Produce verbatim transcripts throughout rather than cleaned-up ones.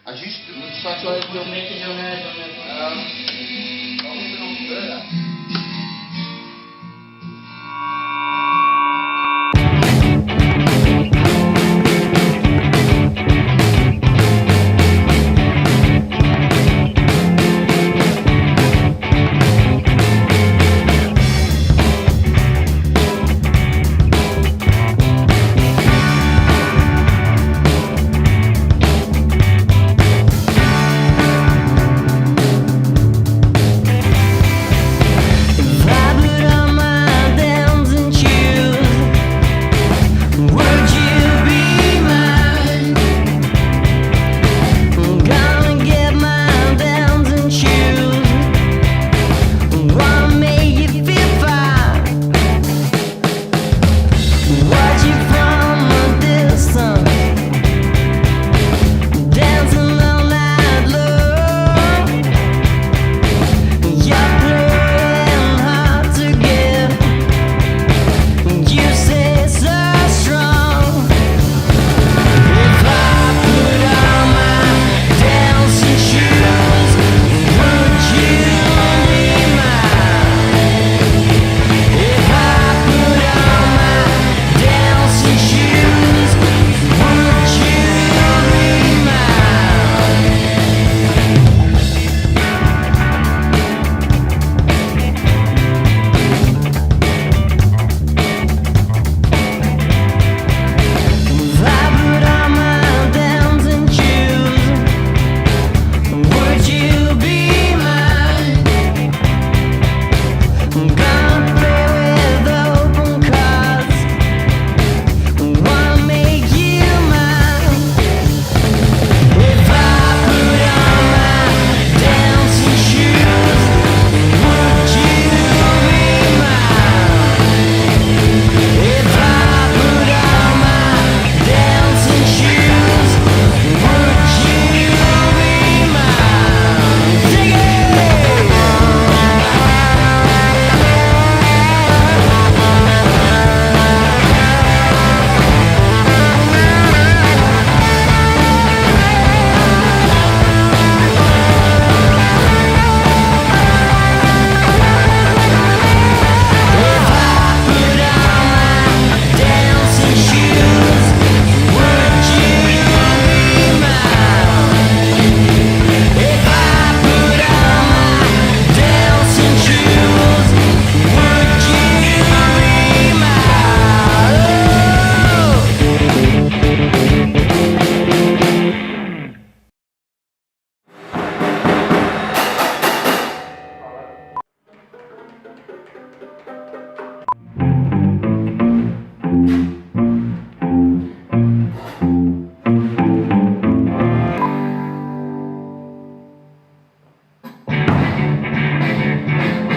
Ah, juist, dat staat zo even. Een beetje zo'n, eh, zo'n, eh,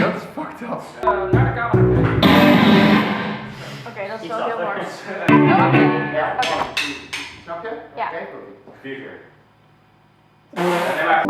Dat is fucked up. Eh, naar de camera kijken. Oké, dat is wel heel hard. Oh, oké. Ja. Oké. Snap je? Ja. Oké, goed. Vier keer. Ja, nee, maar